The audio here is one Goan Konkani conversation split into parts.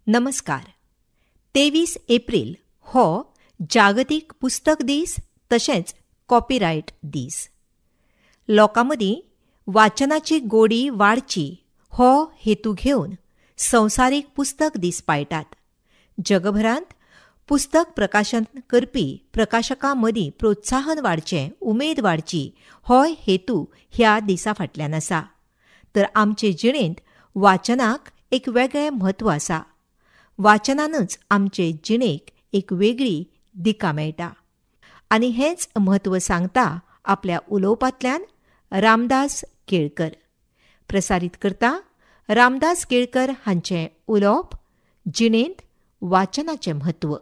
नमस्कार. 23 एप्रिल हो जागतीक पुस्तक दीस तशेंच कॉपीरायट दीस. लोकां मदीं वाचनाची गोडी वाडची हो हेतू घेवन संवसारीक पुस्तक दीस पाळटात. जगभरांत पुस्तक प्रकाशन करपी प्रकाशकां मदीं प्रोत्साहन वाडचें, उमेद वाडची होय हेतू ह्या दिसा फाटल्यान आसा. तर आमचे जिणेंत वाचनाक एक वेगळें म्हत्व आसा. वाचनानच आमचे जिणेक एक वेगळी दिका मेळटा आनी हेंच म्हत्व सांगता आपल्या उलोवपांतल्यान रामदास केळकर. प्रसारीत करता रामदास केळकर हांचें उलोवप, जिणेंत वाचनाचें म्हत्व.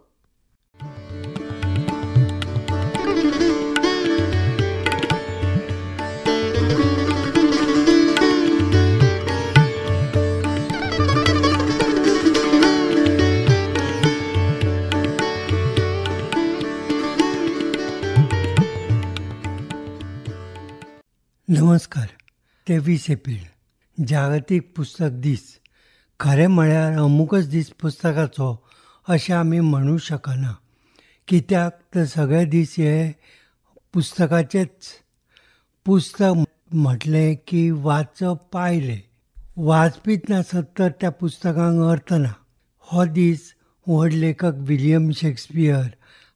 नमस्कार. 23 एप्रिल जागतीक पुस्तक दीस. खरें म्हळ्यार अमुकच दीस पुस्तकाचो अशें आमी म्हणूं शकना, कित्याक तर सगळे दीस हे पुस्तकाचेच. पुस्तक म्हटलें की वाचप आयलें, वाचपीच नासत तर त्या पुस्तकांक अर्थ ना. हो दीस व्हड लेखक विलियम शेक्सपियर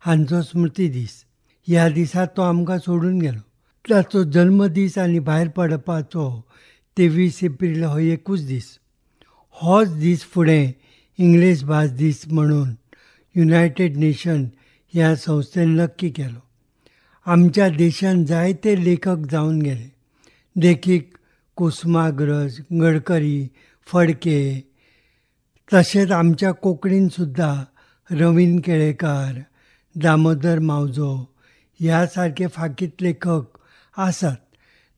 हांचो स्मृती दीस. ह्या दिसा तो आमकां सोडून गेलो. ताचो जल्मदीस आनी भायर पडपाचो 23 एप्रिल हो एकूच दीस. होच दीस फुडें इंग्लीश भास दीस म्हणून युनायटेड नेशन ह्या संस्थेन नक्की केलो. आमच्या देशांत जायते लेखक जावन गेले, देखीक कुसुमाग्रज, गडकरी, फडके. तशेंच आमच्या कोंकणीन सुद्दां रवीन्द्र केळेकार, दामोदर मावजो ह्या सारके फाकीत लेखक आसात.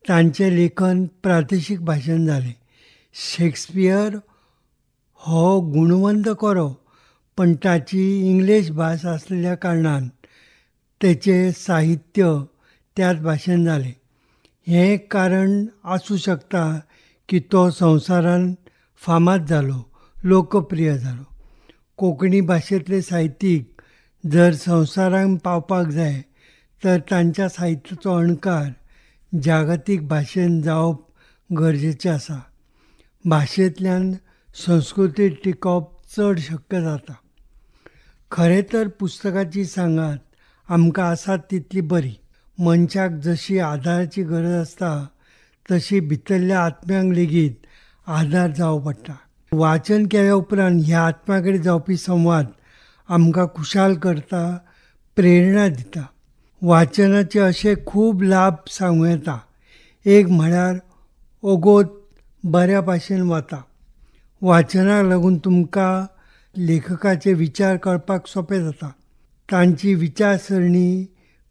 तांचें लेखन प्रादेशीक भाशेन जालें. शेक्सपियर हो गुणवंत खरो, पण ताची इंग्लीश भास आसल्या कारणान तेचें साहित्य त्याच भाशेन जालें. हें कारण आसूं शकता की तो संवसारान फामाद जालो, लोकप्रिय जालो. कोंकणी भाशेंतले साहित्यीक जर संवसारान पावपाक जाय तर तांच्या साहित्याचो अणकार जागतीक भाशेन जावप गरजेचें आसा. भाशेंतल्यान संस्कृती टिकोवप चड शक्य जाता. खरें तर पुस्तकाची सांगात आमकां आसा तितली बरी. मनशाक जशी आदाराची गरज आसता तशी भितरल्या आत्म्यांक लेगीत आदार जावं पडटा. वाचन केल्या उपरांत ह्या आत्म्या कडेन जावपी संवाद आमकां खुशाल करता, प्रेरणा दिता. वाचनाचे अशे खूब लाभ सांगूं येता. एक म्हळ्यार ओगोत बऱ्या भाशेन वता. वाचनाक लागून तुमकां लेखकाचे विचार कळपाक सोंपें जाता, तांची विचारसरणी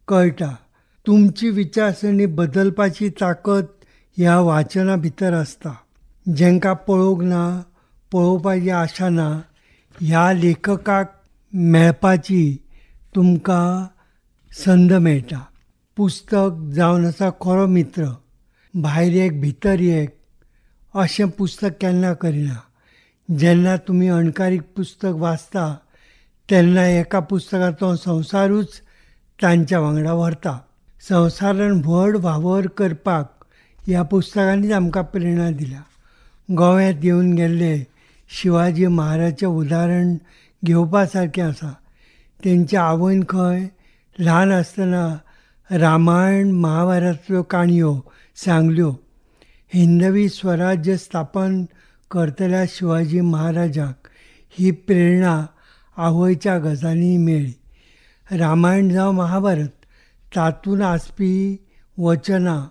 कळटा. तुमची विचारसरणी बदलपाची ताकद ह्या वाचना भितर आसता. जेंकां पळोवंक ना, पळोवपाची आशा ना, ह्या लेखकाक मेळपाची तुमकां संद मेळटा. पुस्तक जावन आसा खरो मित्र. भायर एक भितर एक अशें पुस्तक केन्ना करिना. जेन्ना तुमी अणकारीक पुस्तक वाचता तेन्ना एका पुस्तकाचो संवसारूच तांच्या वांगडा व्हरता. संवसारान व्हड वावर करपाक ह्या पुस्तकांनीच आमकां प्रेरणा दिल्या. गोव्यांत येवन गेल्ले शिवाजी महाराजचें उदाहरण घेवपा सारकें आसा. तेंच्या आवयन खंय ल्हान आसतना रामायण महाभारतांतल्यो काणयो सांगल्यो. हिंदवी स्वराज्य स्थापन करतल्या शिवाजी महाराजाक ही प्रेरणा आवयच्या गजालींनी मेळ्ळी. रामायण जावं महाभारत तातूंत आसपी वचनां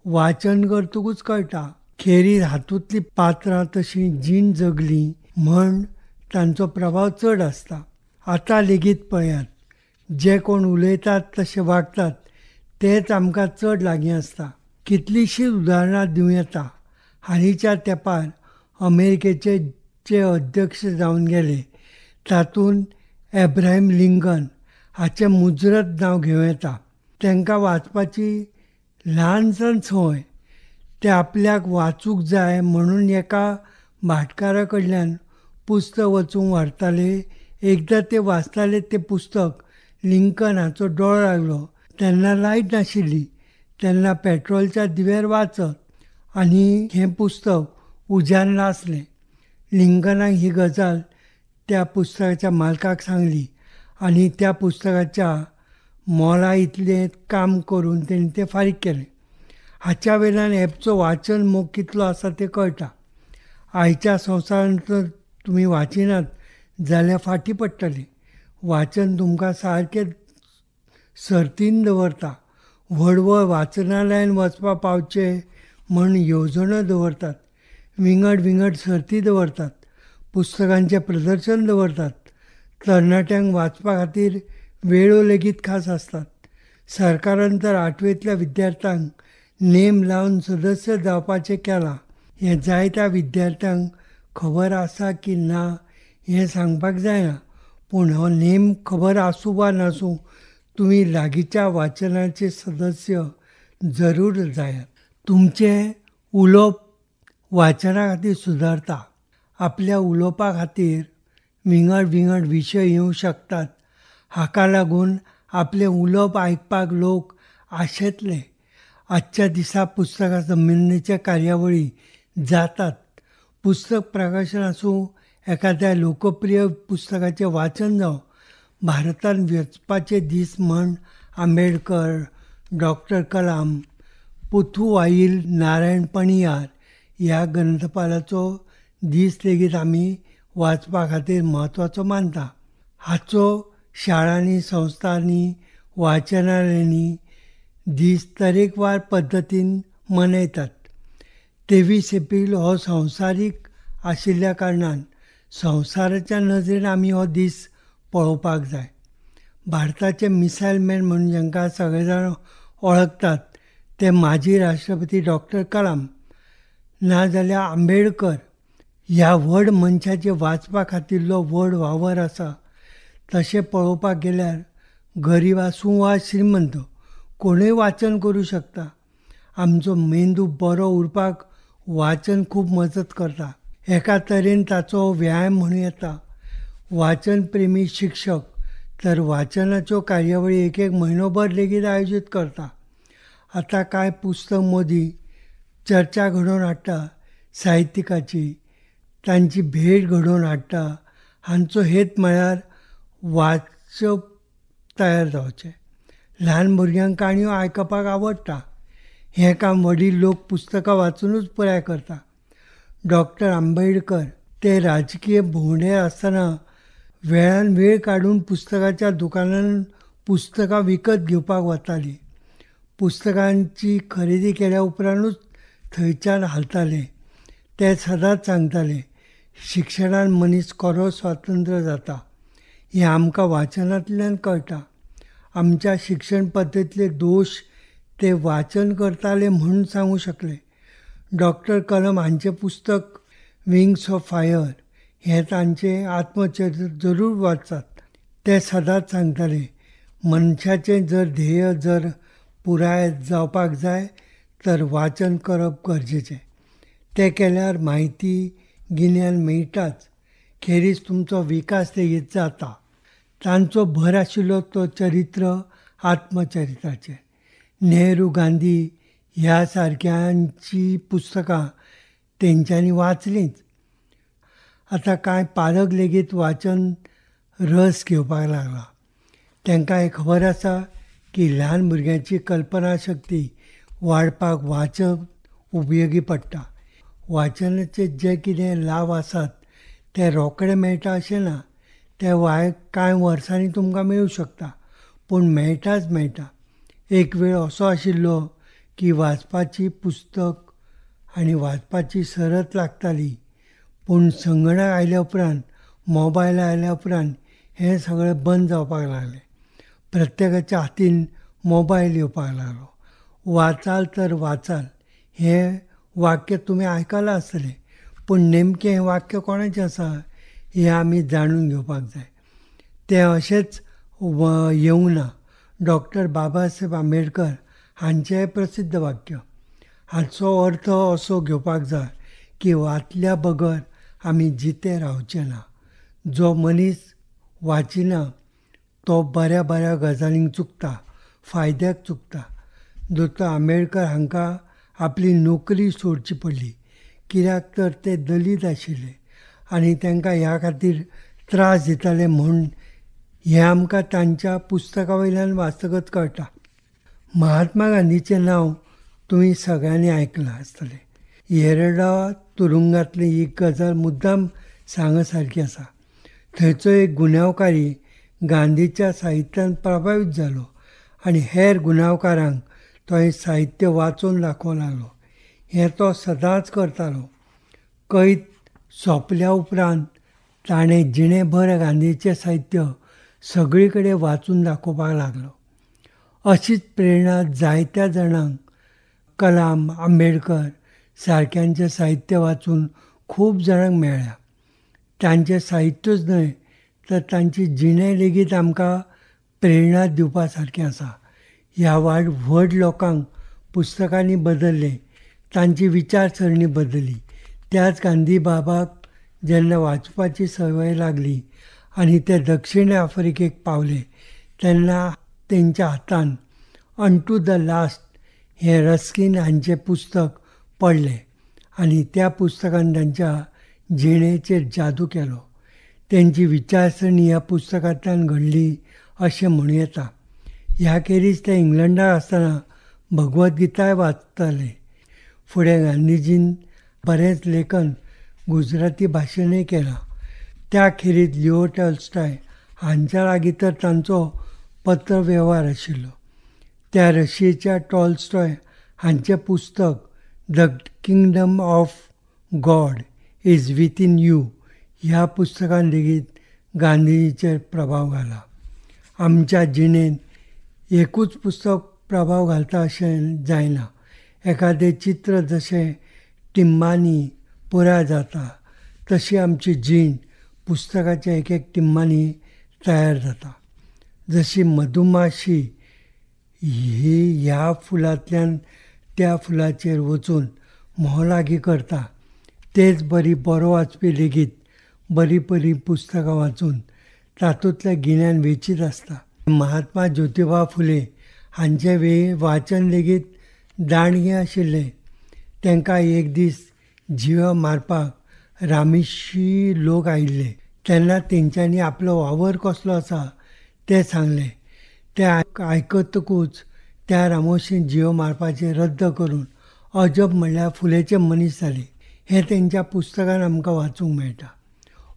वाचन करतकूच कळटा. खेरीज हातूंतलीं पात्रां तशीं जीण जगलीं म्हण तांचो प्रभाव चड आसता. आतां लेगीत पळयात, जे कोण उलयतात तशे वागतात तेच आमकां चड लागीं आसता. कितलींशींच उदाहरणां दिवं येता. हालींच्या तेंपार अमेरिकेचे जे अध्यक्ष जावन गेले तातूंत एब्राहिम लिंकन हाचें मुजरत नांव घेवं येता. तांकां वाचपाची ल्हानसान संवय. ते आपल्याक वाचूंक जाय म्हणून एका भाटकारा कडल्यान पुस्तक वचूंक व्हरताले. एकदां ते वाचताले तें पुस्तक लिंकन हाचो दोळो लागलो. तेन्ना लायट नाशिल्ली, तेन्ना पेट्रोलच्या दिव्यार वाचत आनी हें पुस्तक उज्यान लासलें. लिंकनाक ही गजाल त्या पुस्तकाच्या मालकाक सांगली आनी त्या पुस्तकाच्या मोला इतलें काम करून तेणी तें फारीक केलें. हाच्या वयल्यान ॲपचो वाचन मोग कितलो आसा तें कळटा. आयच्या संवसारांत जर तुमी वाचिनात जाल्यार फाटीं पडटले. वाचन तुमकां सारकें सर्तीन दवरता. व्हड व्हड वाचनालयान वचपाक पावचें म्हण येवजण्यो दवरतात, विंगड विंगड सर्ती दवरतात, पुस्तकांचें प्रदर्शन दवरतात. तरणाट्यांक वाचपा खातीर वेळो लेगीत खास आसतात. सरकारान तर आठवेंतल्या विद्यार्थ्यांक नेम लावन सदस्य जावपाचें केलां. हें जायत्या विद्यार्थ्यांक खबर आसा की ना हें सांगपाक जायना, पूण हो नेम खबर आसूं वा नासूं तुमी लागींच्या वाचनाचे सदस्य जरूर जायात. तुमचें उलोवप वाचना खातीर सुदारता. आपल्या उलोवपा खातीर विंगड विंगड विशय येवं शकतात. हाका लागून आपलें उलोवप आयकपाक लोक आशेतले. आजच्या दिसा पुस्तकां संबंदीच्या कार्यावळी जातात. पुस्तक प्रकाशन आसूं, एखाद्या लोकप्रिय पुस्तकाचें वाचन जावं, भारतांत वचपाचे दीस म्हण आंबेडकर, डॉक्टर कलाम, पुथुवाईल नारायण पणियार ह्या ग्रंथपालाचो दीस लेगीत आमी वाचपा खातीर म्हत्वाचो मानता. हाचो शाळांनी, संस्थांनी, वाचनालयांनी दीस तरेकवार पद्दतीन मनयतात. 23 एप्रील हो संवसारीक आशिल्ल्या कारणान संवसाराच्या नजरेन आमी हो दीस पळोवपाक जाय. भारताचे मिसायल मॅन म्हणून जांकां सगळे जाण वळखतात ते माजी राष्ट्रपती डॉक्टर कलाम नाजाल्यार आंबेडकर ह्या व्हड मनशाचे वाचपा खातीरलो व्हड वावर आसा. तशें पळोवपाक गेल्यार गरीब आसूं वा श्रीमंत कोणूय वाचन करूं शकता. आमचो मेंदू बरो उरपाक वाचन खूब मजत करता. एका तरेन ताचो व्यायाम म्हणूं येता. वाचन प्रेमी शिक्षक तर वाचनाच्यो कार्यावळी एक एक म्हयनोभर लेगीत आयोजीत करता. आतां कांय पुस्तक मोदी चर्चा घडोवन हाडटा, साहित्यिकाची तांची भेट घडोवन हाडटा. हांचो हेत म्हळ्यार वाचप तयार जावचें. ल्हान भुरग्यांक काणयो आयकपाक आवडटा. हें काम व्हडील लोक पुस्तकां वाचुनूच पुराय करता. डॉक्टर आंबेडकर ते राजकीय भोंवडेर आसतना वेळान वेळ काडून पुस्तकाच्या दुकानान पुस्तकां विकत घेवपाक वताली. पुस्तकांची खरेदी केल्या उपरांतूच थंयच्यान हालताले. ते सदांच सांगताले, शिक्षणान मनीस खरो स्वतंत्र जाता हें आमकां वाचनांतल्यान कळटा. आमच्या शिक्षण पद्दतींतले दोश ते वाचन करताले म्हूण सांगू शकले. डॉक्टर कलाम हांचें पुस्तक विंग्स ऑफ फायर हें तांचें आत्मचरित्र जरूर वाचात. ते सदांच सांगताले, मनशाचें जर ध्येय जर पुराय जावपाक जाय तर वाचन करप गरजेचें. तें केल्यार म्हायती गिन्यान मेळटाच, खेरीज तुमचो विकास लेगीत जाता. तांचो भर आशिल्लो तो चरित्र आत्मचरित्राचें. नेहरू, गांधी ह्या सारक्यांची पुस्तकां तेंच्यांनी वाचलींच. आतां कांय पालक लेगीत वाचन रस घेवपाक लागला. तांकां हें खबर आसा की ल्हान भुरग्यांची कल्पना शक्ती वाडपाक वाचप उपयोगी पडटा. वाचनाचे जे कितें लाभ आसात ते रोखडे मेळटा अशें ना, ते कांय वर्सांनी तुमकां मेळूं शकता, पूण मेळटाच मेळटा. एक वेळ असो आशिल्लो की वाचपाची पुस्तक आनी वाचपाची सरत लागताली, पूण संगणक आयल्या उपरांत, मोबायल आयल्या उपरांत हें सगळें बंद जावपाक लागलें. प्रत्येकाच्या हातीन मोबायल येवपाक लागलो. वाचाल तर वाचाल हें वाक्य तुमी आयकलां आसतलें, पूण नेमकें हें वाक्य कोणाचें आसा हें आमी जाणून घेवपाक जाय. तें अशेंच येवंक ना. डॉक्टर बाबासाहेब आंबेडकर हांचें प्रसिद्ध वाक्य. हाचो अर्थ असो घेवपाक जाय की वाचल्या बगर आमी जिते रावचे ना. जो मनीस वाचिना तो बऱ्या बऱ्या गजालींक चुकता, फायद्याक चुकता. दोतोर आंबेडकर हांकां आपली नोकरी सोडची पडली, कित्याक तर ते दलीत आशिल्ले आनी तांकां ह्या खातीर त्रास दिताले म्हूण हें आमकां तांच्या पुस्तका वयल्यान वाचतकच कळटा. महात्मा गांधीचें नांव तुमी सगळ्यांनी आयकलां आसतलें. येरडा तुरुंगांतली ही गजाल मुद्दाम सांग सारकी आसा. थंयचो एक गुन्यांवकारी गांधीच्या साहित्यान प्रभावीत जालो आनी हेर गुन्यांवकारांक तो हें साहित्य वाचून दाखोवंक लागलो. हें तो सदांच करतालो. कैद सोंपल्या उपरांत ताणें जिणेभर गांधीचें साहित्य सगळे कडेन वाचून दाखोवपाक लागलो. अशीच प्रेरणा जायत्या जाणांक कलाम, आंबेडकर सारक्यांचें साहित्य वाचून खूब जाणांक मेळ्ळ्या. तांचें साहित्यूच न्हय तर तांची जिणें लेगीत आमकां प्रेरणा दिवपा सारकें आसा. ह्या व्हड लोकांक पुस्तकांनी बदल्लें, तांची विचारसरणी बदल्ली. त्याच गांधी बाबाक जेन्ना वाचपाची संवय लागली आनी ते दक्षिण आफ्रिकेक पावले तेन्ना तेंच्या हातान अनटू the last हें रस्किन हांचें पुस्तक पडलें आनी त्या पुस्तकान तांच्या जिणेचेर जादू केलो. तेंची विचारसरणी ह्या पुस्तकांतल्यान घडली अशें म्हणूं येता. ह्या खेरीज ते इंग्लंडाक आसतना भगवद्गीताय वाचताले. फुडें गांधीजीन बरेंच लेखन गुजराती भाशेनूय केलां. त्या खेरीज लिओ टॉलस्टॉय हांच्या लागीं तर तांचो पत्र वेव्हार आशिल्लो. त्या रशियेच्या टॉलस्टॉय हांचें पुस्तक the kingdom of God is within you ह्या पुस्तकान लेगीत गांधीजीचेर प्रभाव घाला. आमच्या जिणेंत एकूच पुस्तक प्रभाव घालता अशें जायना. एखादें चित्र जशें टिम्बांनी पुराय जाता तशी आमची जीण पुस्तकाच्या एक एक टिम्बांनी तयार जाता. जशी मधुमाशी ही ह्या फुलांतल्यान त्या फुलाचेर वचून म्होंव लागीं करता, तेच बरी बरो वाचपी लेगीत बरीं बरीं पुस्तकां वाचून तातूंतलें गिन्यान वेंचीत आसता. महात्मा ज्योतिबा फुले हांचें वाचन लेगीत दांडगें आशिल्लें. तांकां एक दीस जिवे मारपाक रामेशी लोक आयिल्ले तेन्ना तेंच्यांनी आपलो वावर कसलो आसा तें सांगलें. तें आयकतकूच त्या रामोशीन जियो मारपाचें रद्द करून अजब म्हणल्यार फुलेचे मनीस जाले हें तेंच्या पुस्तकान आमकां वाचूंक मेळटा.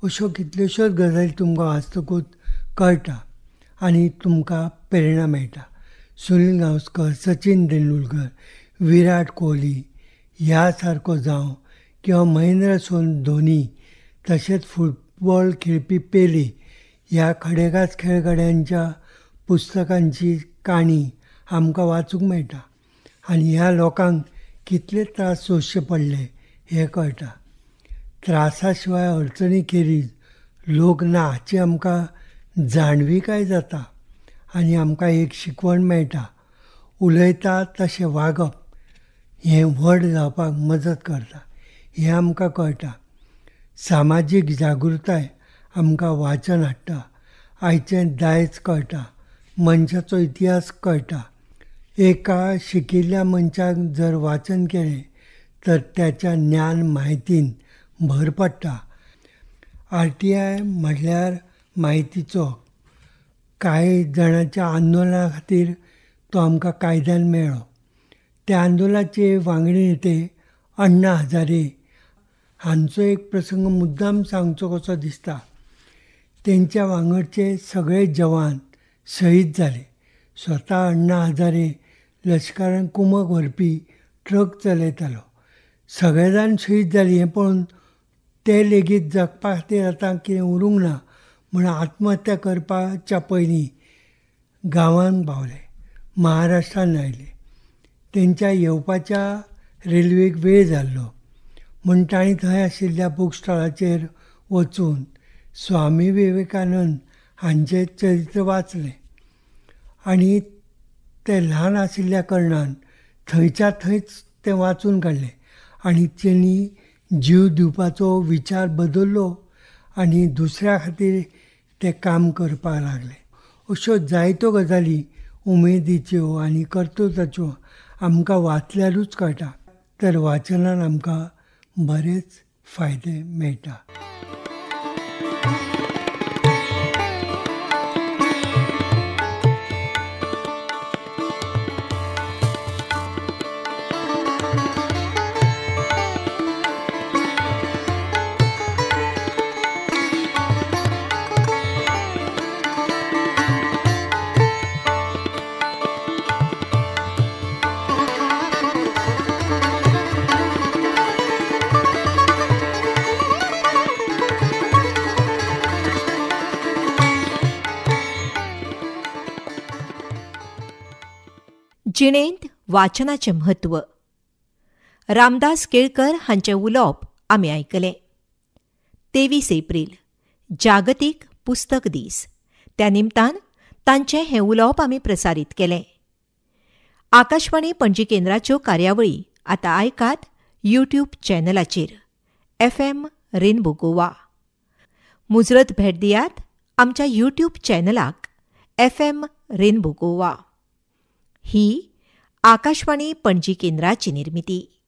अश्यो कितल्योश्योच गजाली तुमकां वाचतकूच कळटा आनी तुमकां प्रेरणा मेळटा. सुनील गावस्कर, सचीन तेंडुलकर, विराट कोहली ह्या सारको जावं किंवा महेंद्र सिंग धोनी, तशेंच फुटबॉल खेळपी पेले ह्या खडेगांठ खेळगड्यांच्या पुस्तकांची काणी आमकां वाचूंक मेळटा आनी ह्या लोकांक कितले त्रास सोंसचे पडले हें कळटा. त्रासा शिवाय अडचणी खेरीज लोक ना हाची आमकां जाणविकाय जाता आनी आमकां एक शिकवण मेळटा. उलयता तशें वागप हें व्हड जावपाक मजत करता हें आमकां कळटा. सामाजीक जागृताय आमकां वाचन हाडटा. आयचें दायज कळटा, मनशाचो इतिहास कळटा. एका शिकिल्ल्या मनशाक जर वाचन केलें तर त्याच्या ज्ञान म्हायतीन भर पडटा. RTI म्हणल्यार म्हायतीचो. कांय जाणांच्या आंदोलना खातीर तो आमकां कायद्यान मेळ्ळो. त्या आंदोलनाचे वांगडी नेते अण्णा हजारे हांचो एक प्रसंग मुद्दाम सांगचो कसो दिसता. तेंच्या वांगडचे सगळे जवान शहीद जाले. स्वता अण्णा हजारे लश्करान कुमक व्हरपी ट्रक चलयतालो. सगळे जाण शहीद जाले हें पळोवन ते लेगीत जगपा खातीर आतां कितें उरूंक ना म्हूण आत्महत्या करपाच्या पयलीं गांवांत पावले, महाराष्ट्रान आयले. तेंच्या येवपाच्या रेल्वेक वेळ जाल्लो म्हूण तांणी थंय आशिल्ल्या बूक स्टॉलाचेर वचून स्वामी विवेकानंद हांचें चरित्र वाचलें आनी ते ल्हान आशिल्ल्या कारणान थंयच्या थंयच तें वाचून काडलें आनी तेणी जीव दिवपाचो विचार बदल्लो आनी दुसऱ्या खातीर ते काम करपाक लागले. अश्यो जायत्यो गजाली उमेदीच्यो आनी कर्तृत्वाच्यो आमकां वाचल्यारूच कळटा. तर वाचनान आमकां बरेच फायदे मेळटा. जिणेंत वाचनाचें म्हत्व रामदास केळकर हांचें उलोवप आमी आयकलें. 23 एप्रील जागतीक पुस्तक दीस, त्या निमतान तांचें हें उलोवप आमी प्रसारीत केलें. आकाशवाणी पणजी केंद्राच्यो कार्यावळी आतां आयकात यूट्यूब चॅनलाचेर FM rainbow Goa. मुजरत भेट दियात आमच्या यूट्यूब चॅनलाक FM rainbow Goa. ही आकाशवाणी पणजी केंद्राची निर्मिती.